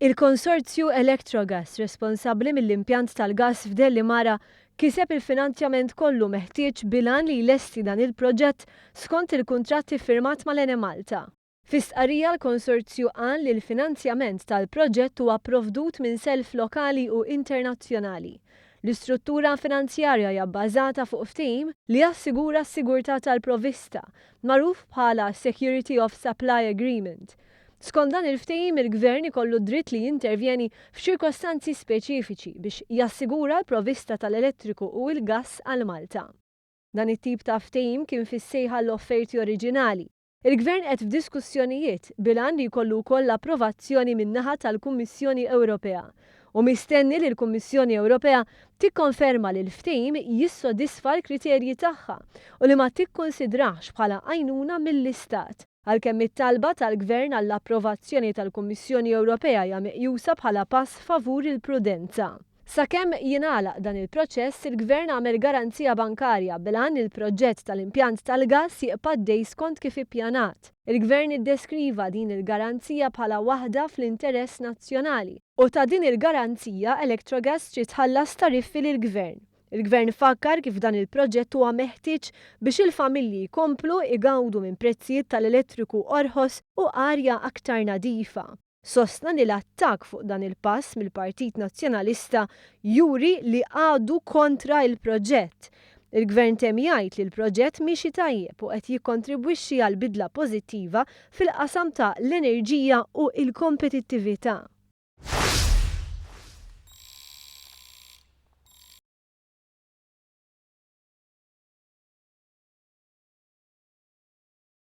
Il-konsorzju Electrogas responsabbli mill-impjant tal-gass f'Delimara kiseb il-finanzjament kollu meħtieġ bil-għan li jlesti dan il-proġett skont il-kuntratt iffirmat mal-Enemalta. Fi stqarrija l-konsorzju qal li l-finanzjament tal-proġett huwa pprovdut minn self lokali u internazzjonali. L-istruttura finanzjarja hija bbażata fuq ftehim li jassigura s-sigurtà tal-provvista, magħruf bħala Security of Supply Agreement. Skont dan il-ftehim il-Gvern ikollu d-dritt li jintervjeni f'ċirkostanzi speċifiċi biex jassigura l-provvista tal-elettriku u l-gass għal Malta. Dan it-tip ta' ftehim kien fis-sejħa għall-offerti oriġinali. Il-Gvern qed f'diskussjonijiet bil-għan li jkollu wkoll l-approvazzjoni min-naħa tal-Kummissjoni Ewropea. Hu mistenni li l-Kummissjoni Ewropea tikkonferma li l-ftehim jissodisfa l-kriterji tagħha u li ma tikkunsidrahx bħala għajnuna mill-Istat. Għalkemm it-talba tal-Gvern għall-approvazzjoni tal-Kummissjoni Ewropea hija meqjusa bħala pass favur il-prudenza. Sakemm jingħalaq dan il-proċess, il-Gvern għamel garanzija bankarja bil-għan li l-proġett tal-impjant tal-gass jibqa' għaddej skont kif ippjanat. Il-Gvern iddeskriva din il-garanzija bħala waħda fl-interess nazzjonali u ta' din il-garanzija Electrogas trid tħallas tariffi lill-Gvern. Il-Gvern fakkar kif dan il-proġett huwa meħtieġ biex il-familji jkomplu igawdu minn prezzijiet tal-elettriku orħos u arja aktar nadifa. Sostna li l-attakk fuq dan il-pass mill-Partit Nazzjonalista juri li għadu kontra il-proġett. Il-Gvern temm jgħid li l-proġett miexi tajjeb u qed jikkontribwixxi għal bidla pożittiva fil-qasam ta' l-enerġija u l-kompetittività.